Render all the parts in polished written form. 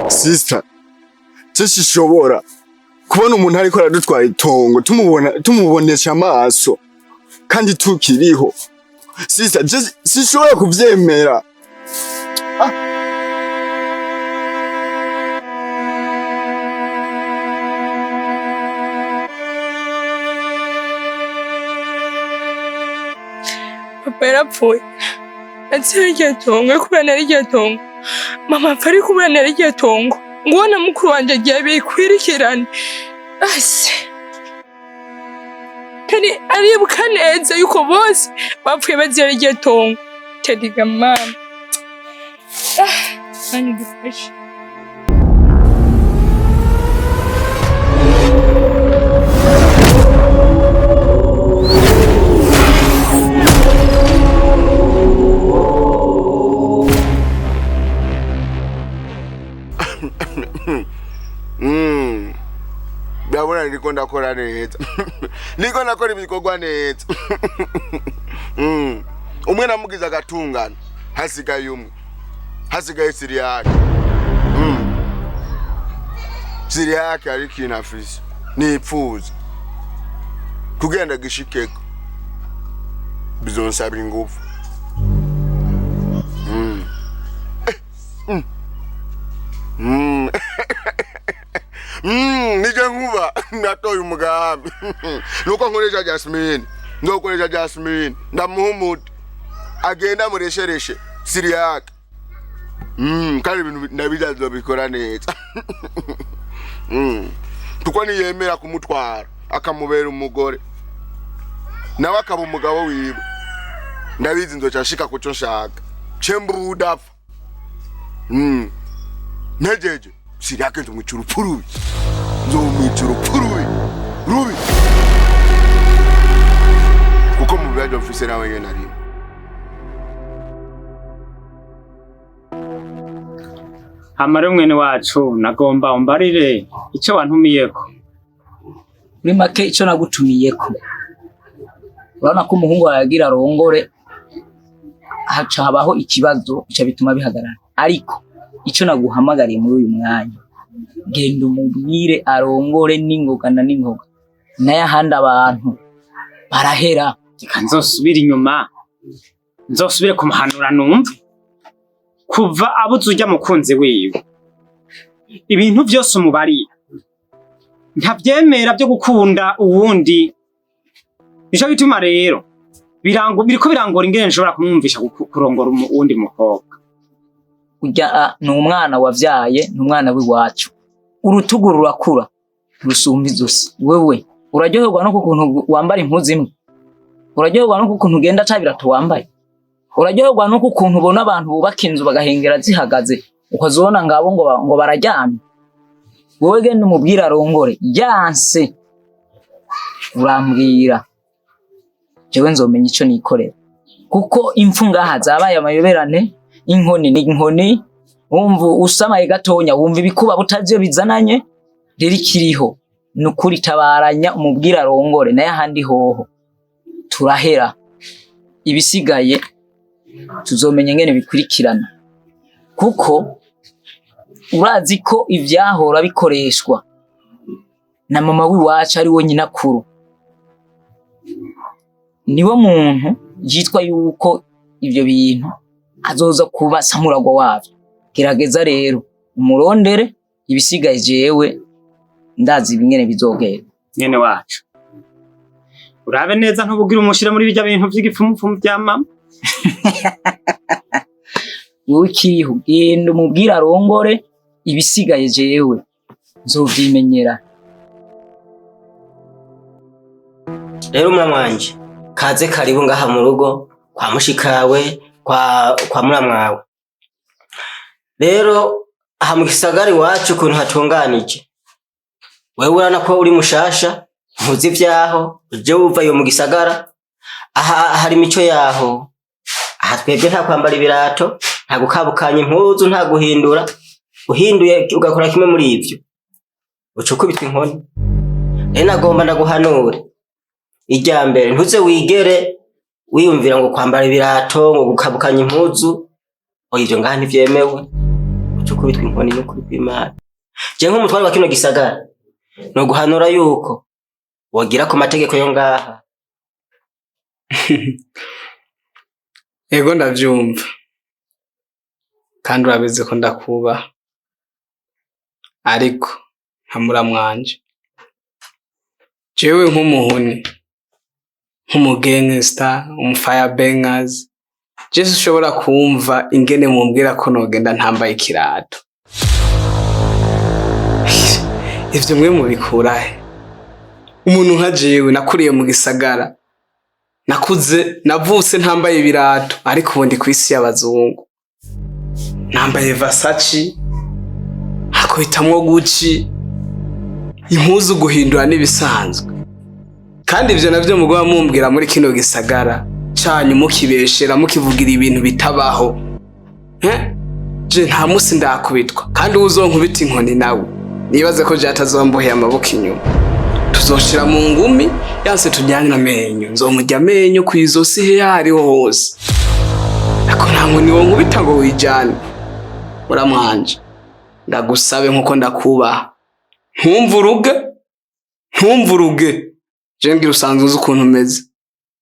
Sister, sishobora kubona umuntu ariko aradutwara itongo tumubona tumubonesha amaso kandi tukiriho. Sister, je sishobora kuvyemera. Papa yarapfuye atse rirya tongo, ari kubera rirya tongo. Mama apfa ari kubera rirya tongo. Nguwo na mukuru wanje agiye bikwirikirane. Ase kandi aribuka neza yuko bose bapfuye bazira rirya tongo. Tediga mama, ah, Mana dufashe. Ndabona ndiko ndakora neza, ndiko ndakora ibikorwa neza. Umwe namugize agatungana, hasigaye umwe, hasigaye Siriyake. Siriyake ari ikintu afise nipfuza kugenda gishikeko, bizonsaba ingufu. Nije nkuba natoye umugambi nuko nkoresha Jasmine, ndokoresha Jasmine, ndamuha umuti agenda mureshereshe Siriyake. Kandi ibintu ndabizi azobikora neza. Kuko niyemera kumutwara akamubera umugore nawe akaba umugabo wiwe, ndabizi nzoca nshika kuco nshaka cembura udapfa. Ntejeje Siriyake nzomwica urupfu rubi, nzomwica urupfu rubi rubi, kuko mu bibazo mfise nawe nyene arimo. Hama rero mwene wacu, nagomba umbarire icyo wantumiyeko. Muri make icyo nagutumiyeko, urabona ko umuhungu wawe yagira arongore, haca habaho ikibazo bica bituma bihagarara. Ariko icyo naguhamagariye muri uyu mwanya, genda umubwire arongore n'ingoga na n'ingoga, nayo ahandi abantu barahera. Reka nzosubire inyuma, nzosubire kumuhanura numve. Kuva abuze urya mukunzi wiwe, ibintu vyose umubarira ntavyemera vyo gukunda uwundi. Nico gituma rero birango biriko birangora ingene nshobora kumwumvisha kurongora uwundi mukobwa. Urya ni umwana wavyaye, ni umwana w'iwacu. Urutugu rurakura rusumba izosi. Wewe uraryoherwa no kukuntu wambara impuzu imwe, uraryoherwa no kukuntu ugenda ata birato wambaye, uraryoherwa no kukuntu ubona abantu bubaka inzu bagahengera zihagaze, ukazibona ngabo ngo bararyamye. Wewe genda umubwire arongore, yanse urambwira, jewe nzomenya ico nikorera. Kuko impfu ngaha zabaye amayoberane, inkoni ni inkoni, wumva usamaye gatonya wumva ibikuba butazi iyo bizananye. Rero ikiriho ni ukuri, tabaranya umubwire arongore, nayo ahandi hoho turahera. Ibisigaye tuzomenya ingene bikurikirana, kuko urazi ko ivyahora bikoreshwa na mama w'iwacu ari we nyinakuru, niwe muntu yitwa yuko ivyo bintu azoza kuba samuragwa wavyo. Gerageza rero umurondere, ibisigaye jewe ndazi ingene bizogenda. Mwene wacu, urabe neza ntubugire umushire muri birya bintu vy'igipfumupfumu vya mama. Wowe ikiriho genda umubwire arongore, ibisigaye jewe nzovyimenyera. Rero muramu wanje, kaze karibu ngaha mu rugo kwa mushikawe, kwa muramwawe. Rero aha mu gisagara iwacu ukuntu hatunganije, wewe urabona ko uri mushasha, ntuzi ivyaho, uje wuva iyo mu gisagara. Aha hari imico yaho. Aha twebwe nta kwambara ibirato, nta gukabukanya impuzu, nta guhindura. Uhinduye ugakora kimwe muri ivyo, uca ukubitwa inkoni. Rero nagomba ndaguhanure, irya mbere ntuze wigere Wiyumvira ngo kwambara ibirato, ngo gukabukanya impuzu, oya, ivyo ngaha ntivyemewe. Uca ukubitwa inkoni n'ukuri kw'Imana. Je nk'umutware wa kino gisagara noguhanura yuko wogira ku mategeko yo ngaha. Ego, ndavyumva, kandi urabizi ko ndakubaha, ariko nka muramwanje, jewe nk'umuhuni, nk'umugangsta, umufire bangers, je sinshobora kumva ingene mumbwira ko nogenda ntambaye ikirato. Ivyo mwe mubikurahe? Umuntu nka jewe nakuriye mu gisagara, nakuze, navutse ntambaye ibirato, ariko ubu ndi kw'isi y'abazungu, nambaye Versace, hakuhitamwo Gucci, impuzu guhindura n'ibisanzwe. Kandi ivyo navyo muguma mumbwira muri kino gisagara canyu, mukibeshera, mukivugira ibintu bitabaho. Je nta musi ndakubitwa, kandi uwuzonkubita inkoni nawe nibaze ko je atazomboheye amaboko inyuma, tuzoshira mu ngumi yanse tujyane amenyo, nzomurya amenyo kw'izosi he hariho hose, ariko nta nkoni wonkubita ngo wijane. Muramwanje, ndagusabe nkuko ndakubaha, ntumvuruge, ntumvuruge. Je ngira usanzwe uzi ukuntu umeze,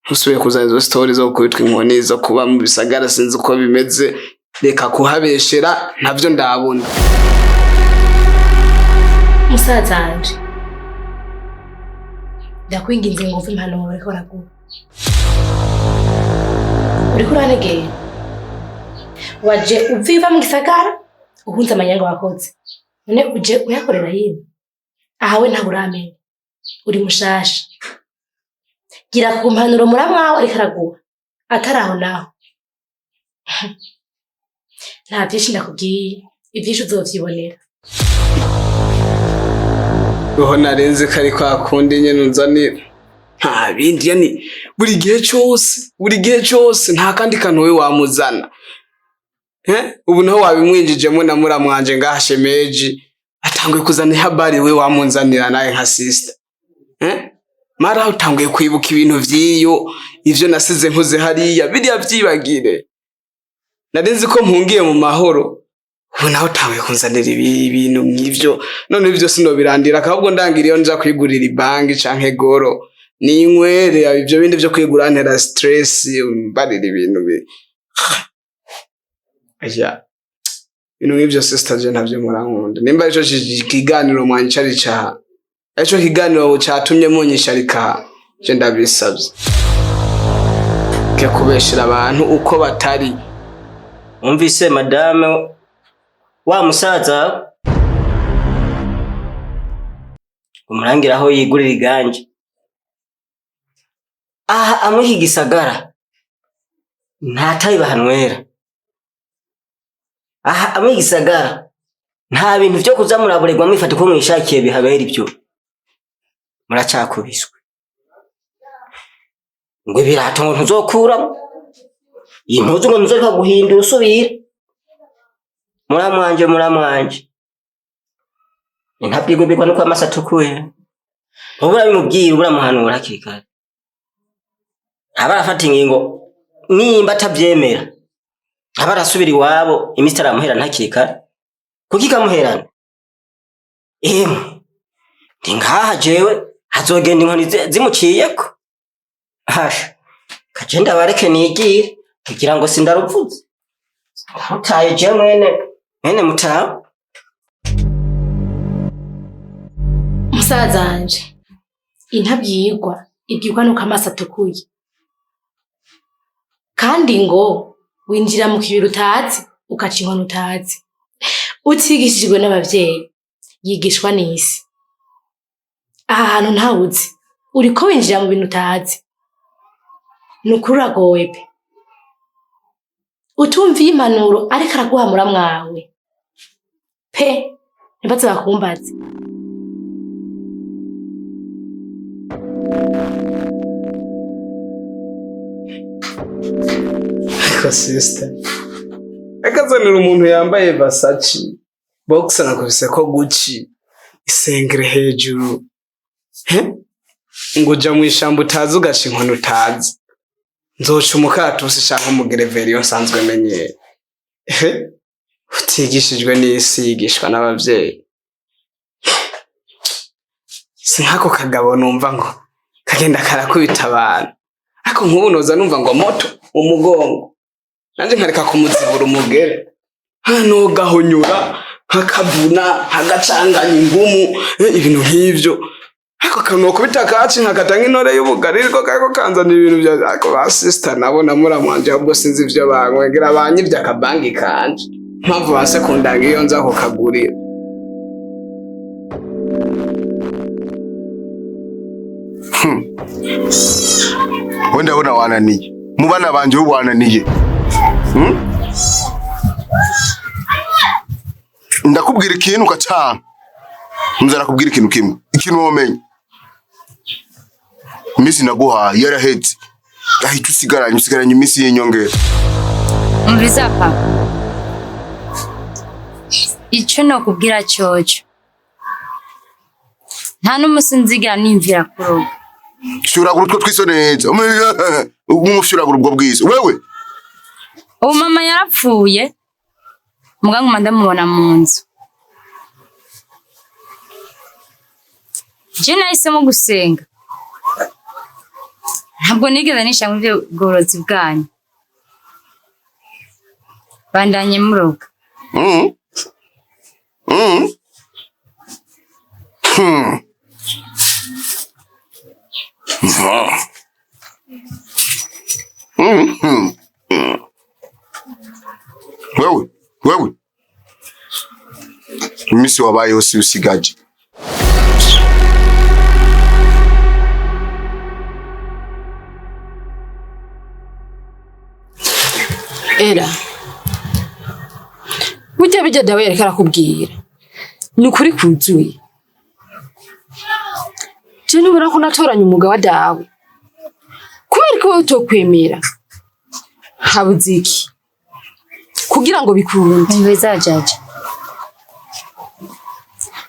ntusubiye kuzana izo story zo gukubitwa inkoni, zo kuba mu bisagara sinzi uko bimeze. Reka kuhabeshera, ntavyo ndabona. Musaza wanje, ndakwinginze ngo uve impanuro bariko baraguha. Uriko urantegera? Waje uviva mu gisagara uhunze amanyanga wakoze, none uje uyakorera hino ahawe? Ntabwo uramenya, uri mushasha. Gira ku mpanuro muramwawe ariko araguha atari aho naho. Nta vyinshi ndakubwiye, ivyinshi uzovyibonera. Roho narenze ko ari kwa kundi nyene unzanira, nta bindi. Yani buri gihe cose, buri gihe cose, nta kandi kantu we wamuzana. Ubu naho wabimwinjijemo na muramwanje ngaha shemeji atanguye kuzana ihabari, we wamunzanira nawe nka sister. Mara utanguye kwibuka ibintu vy'iyo ivyo nasize nkoze hariya, biriya vyibagire. Nari nzi ko mpungiye mu mahoro, ubu naho utanguye kunzanira ibintu nk'ivyo. None ivyo sinobirandira, ahubwo ndangira iyo nja kwigurira ibangi canke goro ninywere. Ivyo bindi vyo kwigura ntera stress, mbarira ibintu bi aya ibintu nk'ivyo. Sister, je ntavyo murankunda. Nimba ico kiganiro mwanyicarika, ico kiganiro catumye munyisharika, je ndabisavye ke kubeshera abantu uko batari. Umvise madame wa musaza, umurangira aho yigurira iganje aha amuha igisagara, nta tayi bahanywera aha amuha igisagara, nta bintu vyo kuza muraburegwa mwifata uko mwishakiye bihabera. Ibyo muracakubiswe ngo ibirato ngo ntuzokuramo, iyi mpuzu ngo ntuzoreka guhindura usubira. Muramwanje, muramwanje, intabwirwa ibirwa nuko amaso atukuye. Ubu urabimubwira, uramuhanura hakiri kare, aba arafata ingingo. Nimba atavyemera, aba arasubira iwabo iminsi itaramuherana hakiri kare, kuko ikamuherana, emwe, ndi ngaha jewe hazogenda inkoni zimuciyeko. Hasha, kagenda bareke nigire kugira ngo sindaruvuze ndarutaye je mwene mwene mutamu. Musaza wanje, intabwirwa ibwirwa nuko amaso atukuye, kandi ngo winjira mu kibiri utazi ugaca inkoni utazi. Utigishijwe n'abavyeyi yigishwa n'isi. Aha hantu ntawuzi, uriko winjira mu bintu utazi. Ni ukuri uragowe pe utumviye impanuro ariko araguha muramwawe pe, ntibaze bakumbaze. Ariko sister, akazanira umuntu yambaye Versace, boxer nakubise ko Gucci, isengere hejuru. He? Ngo uja mu ishamba utazi ugaca inkoni utazi. Nzoca umukaratusi canke umugereveriyo nsanzwe menyere. Ehe, utigishijwe n'isi yigishwa n'abavyeyi. Si nk'ako kagabo numva ngo kagenda karakubita abantu. Ariko nk'ubu noza numva ngo moto umugongo. Nanje nkareka kumuzibura umugere. Hano gahonyura, nkakavuna, nkagacanganya ingumu, ibintu nk'ivyo. Ariko kanokubita kaci nkakata nk'intore y'ubugari ariko kariko kanzanira ibintu vya ariko ba sister nabo na muramu wanje ahubwo sinzi ivyo bankwegera banyivye akabangi kanje. Mpamvu banse kundanga iyo nza kukagurira. We ndabona wananiye. Mu bana banje we wananiye. Ndakubwira ikintu ukacana. Nza nakubwira ikintu kimwe. Ikintu womenya. Iminsi naguhaye yaraheze. Ahita usigaranye iminsi y'inyongera. Umviza papa. Ico nokubwira coco. Nta n'umusi nzigera nimvira kuroga. Shuragura utwo twiso neza. Umufyuragura ubwo bwiso. Wewe. Ubu mama yarapfuye. Muga nguma ndamubona mu nzu. Je nahisemo gusenga. Ntabwo nigeze nisha mu byo bworozi bwanyu. Bandanye muroga. Wewe, wewe. Iminsi wabaye yose usigaje. Era burya bijya dawe yariko arakubwira ni ukuri kuzuye. Je nubona ko natoranya umwuga wa dawe kubera ko wowe utokwemera habuze iki kugira ngo bikunde. Umviza jaja.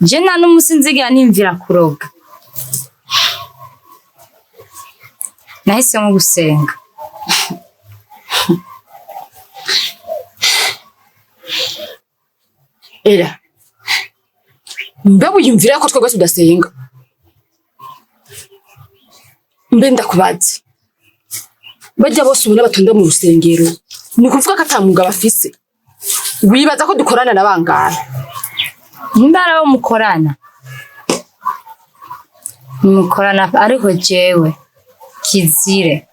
Je nta n'umusi nzigera nimvira kuroga. Nahisemo gusenga. Era mbe wiyumvira ko twebwe tudasenga? Mbe ndakubaze, bajya bose ubona batonda mu rusengero ni ukuvuga ko ata mwuga bafise? Wibaza ko dukorana na bangahe? Nimba ari abo mukorana nimukorana, ariko jewe kizire.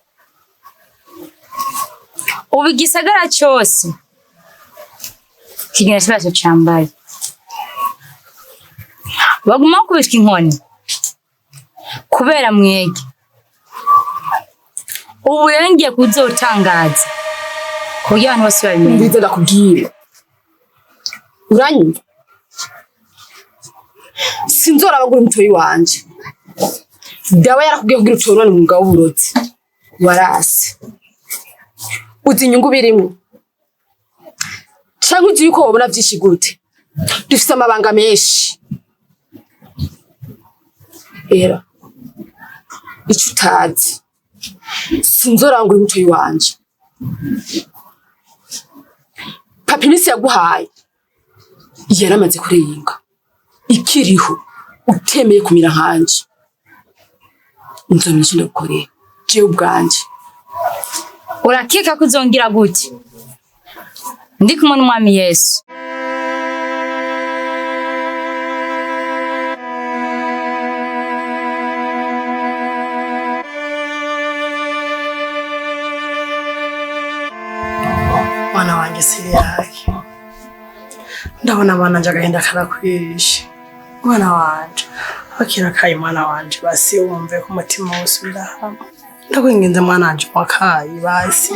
Ubu igisagara cose kigira ikibazo cambaye. Baguma bakubitwa inkoni kubera mwege. Ubu rero ngiye kuzotangaza kuburyo abantu bose babimenya. Umviza ndakubwira, uranyumva? Sinzoraba ngura umutoyi wanje. Dawe yarakubwiye kugira utonone umwuga w'uburozi, warase. Uzi inyungu birimwo canke uzi yuko wobona vyinshi gute? Dufise amabanga menshi. Era ico utazi, sinzorangura umutoyi wanje. Papa iminsi yaguhaye yaramaze kurenga, ikiriho utemeye kumira nkanje nzomenya ico ndagukorera jewe ubwanje. Urakeka ko uzongera gute? Ndi kumwe n'umwami Yesu. Mwana wanjye siriyake, ndabona mwana wanje agahinda karakwishe. Mwana wanje akira kayi, mwana wanje basi wumve ko umutima wose urahama. Ndakwinginze mwana wanje wakayi, basi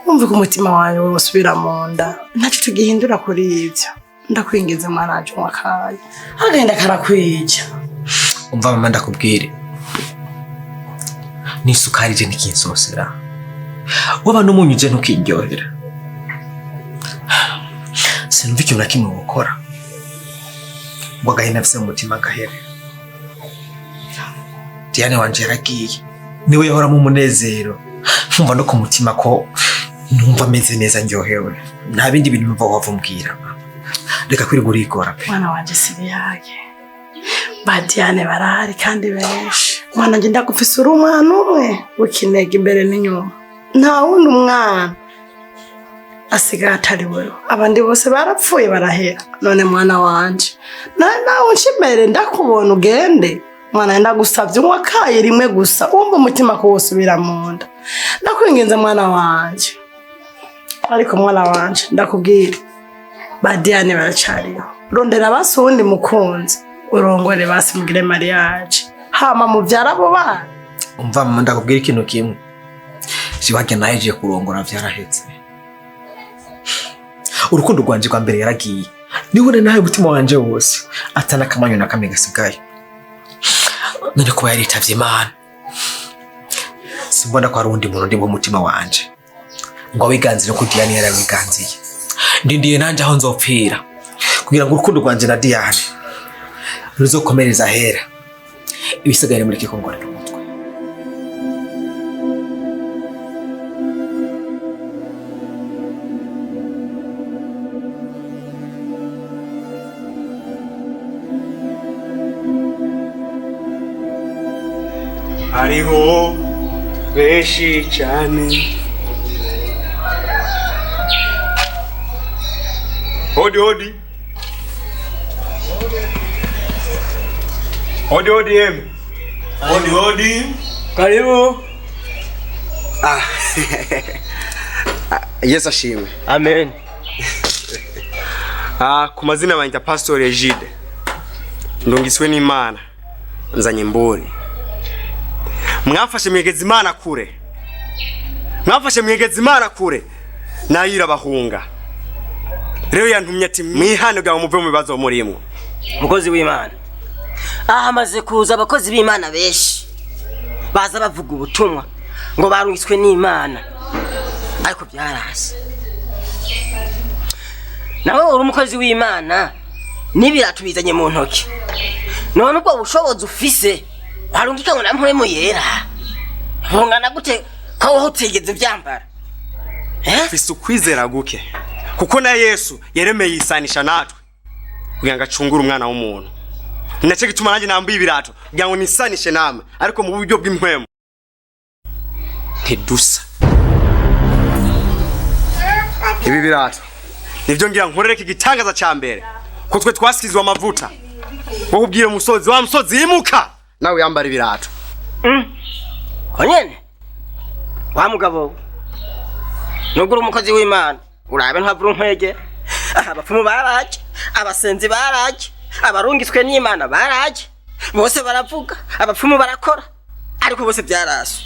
wumve ko umutima wanje usubira mu nda, ntaco tugihindura kuri ivyo. Ndakwinginze mwana wanje wakayi, agahinda karakwica. Umva mama, ndakubwire, n'isukari je ntikinsosera, waba n'umunyu je ntukiryohera. Sinumva ikintu na kimwe wokora ngo agahinda mfise mu mutima gahere. Diane wanje yaragiye, niwe yahoramo umunezero. Nkumva no ku mutima ko numva meze neza ndyohewe. Nta bindi bintu numva wava umbwira. Reka kwirirwa urigora pe. Mwana wanje Siriyake, ba Diane barahari kandi benshi. Mwana wanje ndagufise uri umwana umwe w'ikinege imbere n'inyuma, nta wundi umwana asigaye atari wewe, abandi bose barapfuye barahera. None mwana wanje nawe unca imbere ndakubona ugende. Mwana ndagusavye unywa akayi rimwe gusa wumva umutima ko wosubira mu nda. Ndakwinginze mwana wanje. Ariko mwana wanje ndakubwira, ba Diane baracariho, rondera basi uwundi mukunzi urongore basi mugire mariage hama muvyara abo bana. Umva mama, ndakubwira ikintu kimwe. Siwajya nahejeje kurongora vyarahetse. Urukundo rwanje rwa mbere yaragiye. Niwe nawe umutima wanje wose atana kamanyo na kamwe gasigaye. None kuba yaritavye Imana, simbona ko hari uwundi muntu ndi mu mutima wanje ngo awiganzire ko Diane yarawiganziye. Ndindiye nanje aho nzopfira kugira ngo urukundo rwanje na Diane ruzokomereza ahera. Ibisigaye mureke kongorera umutwe. Hariho benshi cyane. Hodi hodi. Hodi hodi em. Hodi hodi. Karibu. Ah. Yesu ashimwe. Amen. Ah, ku mazina banyita Pastor Egide. Ndungiswe n'Imana. Nzanye mburi. Mwafashe mwegeza Imana kure. Mwafashe mwegeza Imana kure. Nayira bahunga. Rero yantumye ati mwihane bwa muve mu bibazo murimwo. Mukozi w'Imana. Aha maze kuza abakozi b'Imana benshi. Baza bavuga ubutumwa ngo barungitswe n'Imana. Ariko byarase. Nawe uri umukozi w'Imana nibiratu bizanye mu ntoki. None ubwo bushobozi ufise warungika ngo nampure mu yera. Bungana gute ko wowe utigeze ubyambara? Mfise ukwizera guke. Kuko na Yesu yaremeye yisanisha natwe kugira ngo acungure umwana w'umuntu. Nacyo gituma nanjye nambuye ibirato kugira ngo nisanishe namwe, ariko mu buryo bw'impwemu ntidusa. Ibi birato nivyo ngira nkorereke igitangaza ca mbere, ko twe twasizwe amavuta wo kubwira umusozi wa musozi yimuka nawe yambara ibirato. Ko nyene wa mugabo nubwo uri umukozi w'Imana urabe ntavura unkwege. Abapfumu baraje, abasenzi baraje, abarungitswe n'Imana baraje, bose baravuga, abapfumu barakora, ariko bose byaraswe.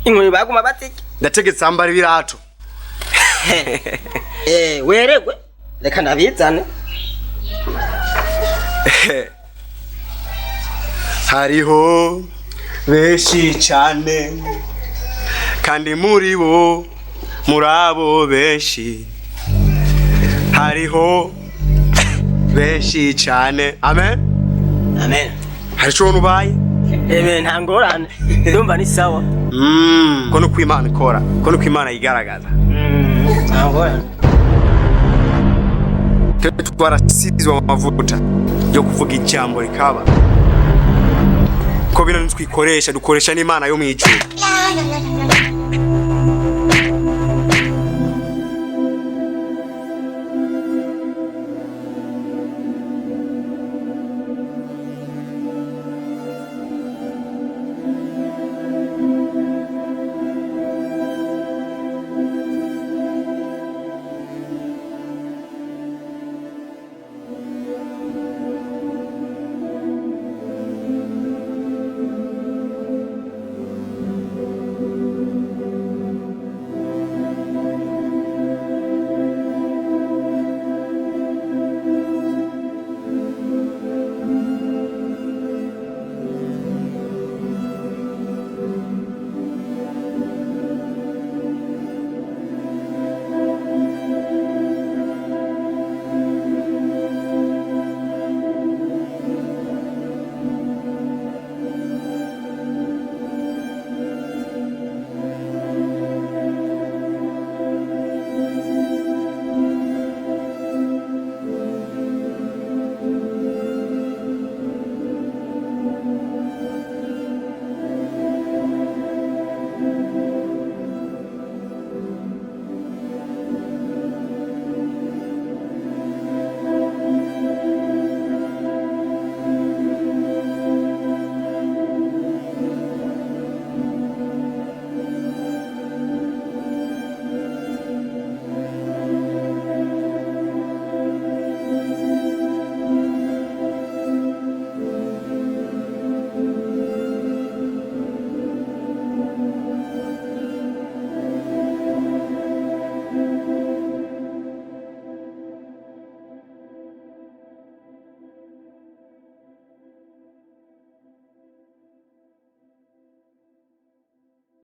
Inkoni baguma batike. Ndategetse ambara ibirato. Weregwe reka ndabizane. Hariho benshi cyane kandi muri bo murabo benshi hariho benshi cyane. Amen. Amen. Hari ico ubaye? Amen, nta ngorane. Ndumva ni sawa. Ko nuko Imana ikora, ko nuko Imana yigaragaza. Nta ngorane. Twe twarasizwe amavuta yo kuvuga ijambo rikaba. Ko bino ntitwikoresha, dukoresha n'Imana yo mu ijuru.